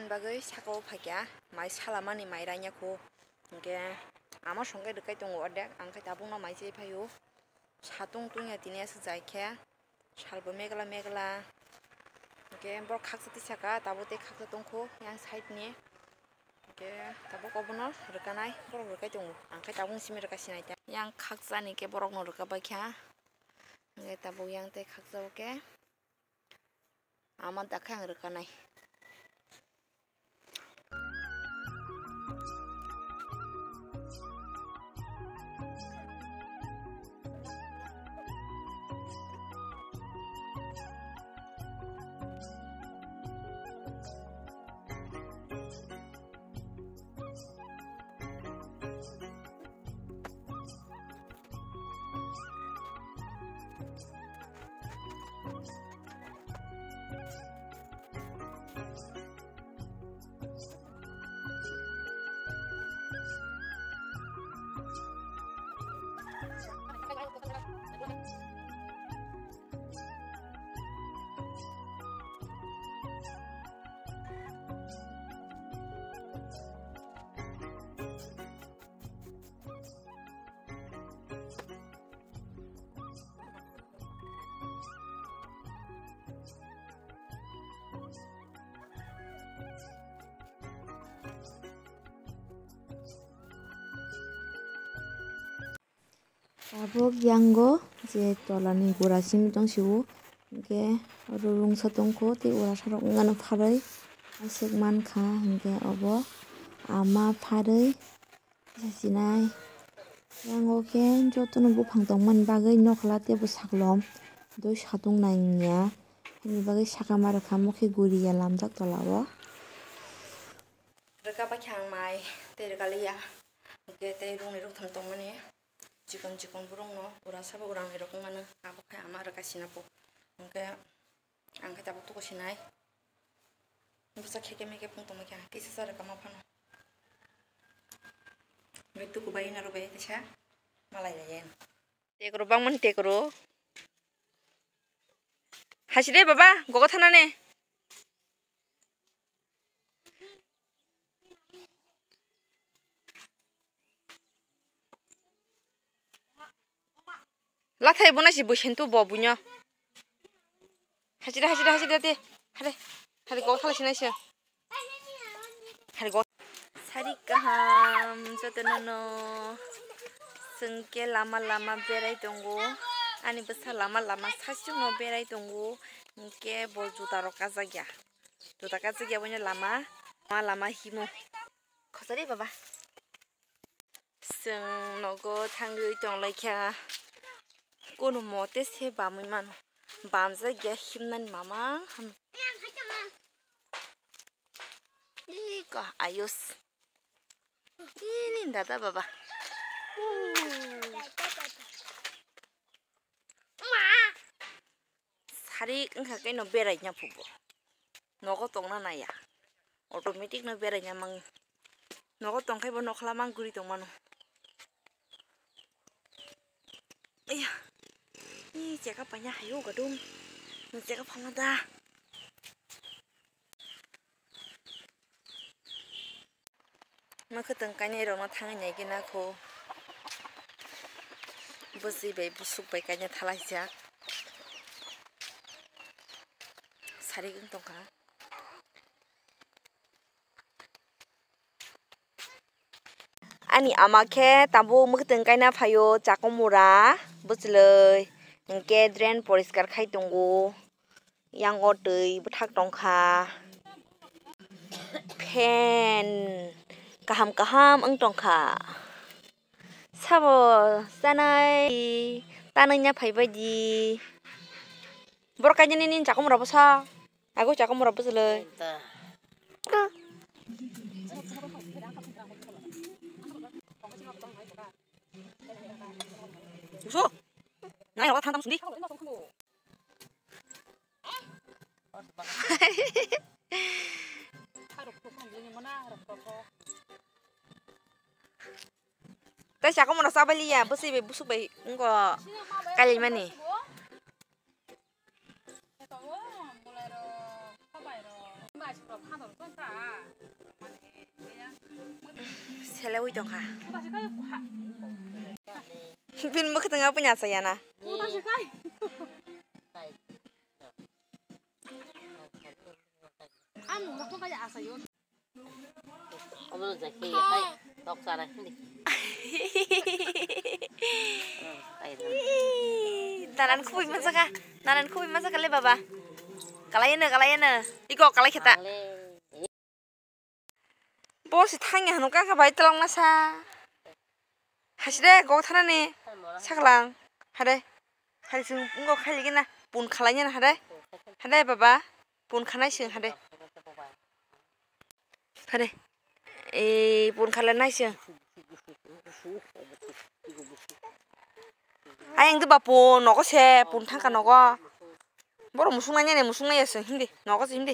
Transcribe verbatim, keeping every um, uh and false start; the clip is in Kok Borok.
Bagwi saka o phaikha, mai salamani mai rainyaku. Hwnkhe ama songkhe rwkai tongo ordek, ang khe tabukno mai chai phaio. Satung tungya tini aswk jai khe, salbo megla megla. Hwnkhe borok khaksa tisaka, tabuk tei khaksa tongkho yang side ni. Hwnkhe tabuk obono rwkanai, borok rwkai tongo. Ang khe tabukni simi rwka sinai ta. Yang khaksa ni khe borokno rwka baikha. Hwnkhe tabuk yang tei khaksa o khe. Ama dakhe ang rwkanai. Tabuk yango je tolani gura simi tong sio, hwnkhe oro rungsa tongkho tei ura sarok wngmano pharwi aswk mankha, hwnkhe obo ama pharwi. Sinai. Yango khe jotono buphang tongmani bagwi nokla tei bwsaklom dui satung nangya. Hini bagwi saka ma rwkha, omo khe guriya lamjak tola o. Rwka bai khe ang mai tei rwka liya. Hwnkhe tei rukni ruktham tongmani chikon chikon borokno ura sabo urang ni rok wngmano. Abo khe ama rwka sina po. Hwnkhe Ang khe tabuk tuku sinai. Bwsa kheke meke phung tongma khe ang kisa sa rwkha ma phano. Bai tuku bai na rw bai kisa malai lai. Tekro bangmani tekro. Hasi de baba, gogo thana ne. Lathai bo nasi bo sentu bo buino. Hachida, hachida, hachida te. Hare, hare go thala sinai se. Hare go. Sari kaham jotono no. Sengke lama lama berai tongo. Ani bwsa lama lama sasung no berai tongo. Hingke bo juta rok kajak ya. Juta kajak ya boino lama. Lama lama himo. Khosari baba. Chwng nogo thangwi tonglaikha, kunu mote se bamwi mano, bamjakya himnani mama hwn. Iko ayos. Ini dada baba. Sari wngkha khe no berai nya phubo. Nogo tongna naya. Automatic no berai nya mang. Nogo tongkhai bo nokhla mang guri tongmano. Iya. Ih, cheka panya hayo gadung. Cheka phamada. Mwkhwtwng kainwi rokno thangwi naikhe nakho. Bwswi bai bwswk bai kainwi thalaijak. Sari wng tongkha. Ani ama khe tabuk mwkhwtwng kaina phaio chakumura bwchlwi. Hinkhe drain poriskar khai tongo. Yango twi bwthak tongkha. Fan kaham kaham wng tongkha. Sabo chanai tanwi nya phaibaidi. Borok kainani nini chakumura bwsa. Ago chakumura bwchlwi. Uso. Nai rogo thang thang sindi. Tei chakumura chabaliya bwswi bai bwswk bai wngkha kailaimani. Tongo, bolai rok, sabai rok. Maising rok phano rok tong kha. Selewi tongkha. Bini mwkhwtwng apini achai yana. Omo no jai khe hai tok chara hindi. Nanan khubui masakha, nanan khubui masakha le baba. Kalai no, kalai no. Iko kalai kheta. Bo si thangya hano kaka bai twlang masa. Haside kok thanani saklang. Hade. Hade sing ngo khali gina pun khalai na hade. Hade baba pun khanai sing hade. Hade. E pun khalai nai sing. Ayang de ba pun nogo se pun thangka nogo. Boro musung nanya ne musung nanya sing hindi nogo sing hindi.